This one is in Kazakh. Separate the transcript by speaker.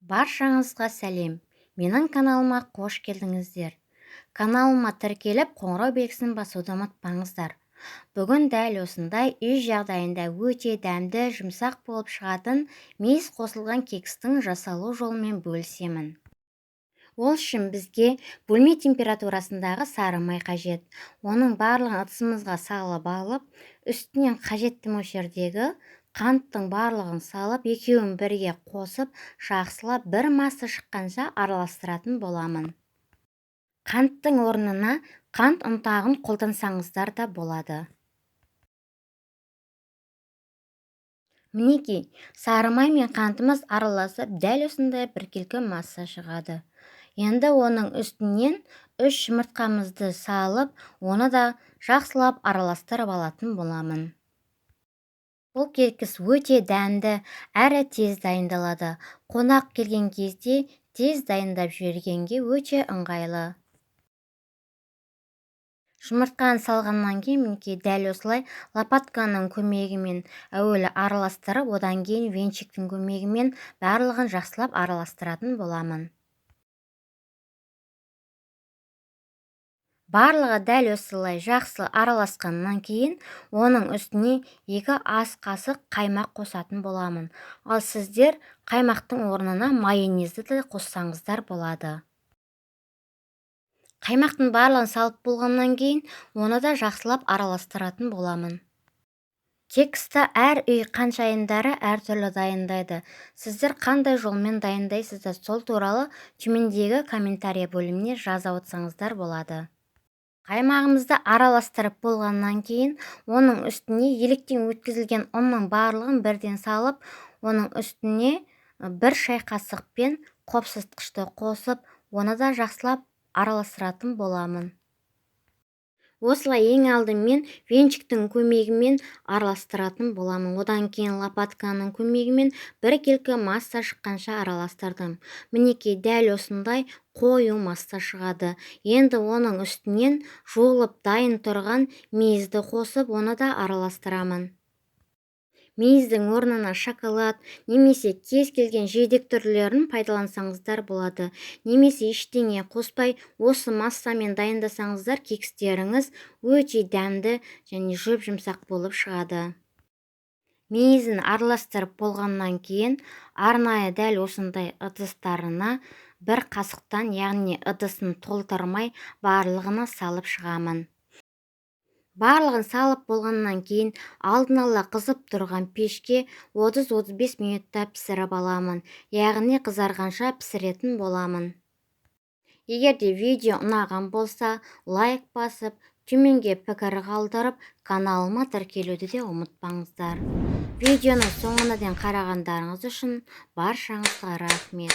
Speaker 1: Баршаңызға сәлем. Менің каналыма қош келдіңіздер. Каналыма тіркеліп, қоңырау белгісін басуды ұмытпаңыздар. Бүгін дәл осындай үй жағдайында өте дәмді, жұмсақ болып шығатын мейіз қосылған кекстің жасалу жолымен бөлісемін. Ол үшін бізге бөлме температурасындағы сары май қажет. Оның барлығын ыдысымызға салып алып, үстінен қажетті мөлшердегі қанттың барлығын салып, екеуін бірге қосып, жақсылап бір масса шыққанша араластыратын боламын. Қанттың орнына қант ұнтағын қолдансаңыздар да болады. Мінекей, сары май мен қантымыз араласып, дәл осындай біркелкі масса шығады. Енді оның үстінен 3 жұмыртқамызды салып, оны да жақсылап араластырып алатын боламын. Бұл кекс өте дәмді, әрі тез дайындалады. Қонақ келген кезде тез дайындап жібергенге өте ыңғайлы. Жұмыртқаны салғаннан кейін мінекей дәл осылай лопатканың көмегімен әуелі араластырып, одан кейін венчиктің көмегімен барлығын жақсылап араластыратын боламын. Барлығы дәл осылай жақсы араласқаннан кейін оның үстіне 2 ас қасық қаймақ қосатын боламын. Ал сіздер қаймақтың орнына майонезді де қоссаңыздар болады. Қаймақтың барлығын салып болғаннан кейін оны да жақсылап араластыратын боламын. Кексті әр үй қаншайымдары әртүрлі дайындайды. Сіздер қандай жолмен дайындайсыздар, сол туралы төмендегі комментария бөліміне жаза отырсаңыздар болады. Қаймағымызды араластырып болғаннан кейін оның үстіне електен өткізілген ұнның барлығын бірден салып, оның үстіне 1 шай қасықпен қопсытқышты қосып, оны да жақсылап араластыратын боламын. Осылай ең алдымен венчиктің көмегімен араластыратын боламын. Одан кейін лопатканың көмегімен біркелкі масса шыққанша араластырдым. Мінекей дәл осындай қою масса шығады. Енді оның үстінен жуылып дайын тұрған мейізді қосып, оны да араластырамын. Мейіздің орнына шоколад немесе кез келген жидек түрлерін пайдалансаңыздар болады. Немесе ештеңе қоспай осы массамен дайындасаңыздар кекстеріңіз өте дәмді және жұп-жұмсақ болып шығады. Мейізін араластырып болғаннан кейін арнайы дәл осындай ыдыстарына бір қасықтан, яғни ыдысын толтырмай барлығына салып шығамын. Барлығын салып болғаннан кейін алдын ала қызып тұрған пешке 30-35 минутта пісіріп аламын, яғни қызарғанша пісіретін боламын. Егер де видео ұнаған болса, лайк басып, төменге пікір қалдырып, каналыма тіркелуді де ұмытпаңыздар. Видеоның соңына дейін қарағандарыңыз үшін баршаңызға рахмет.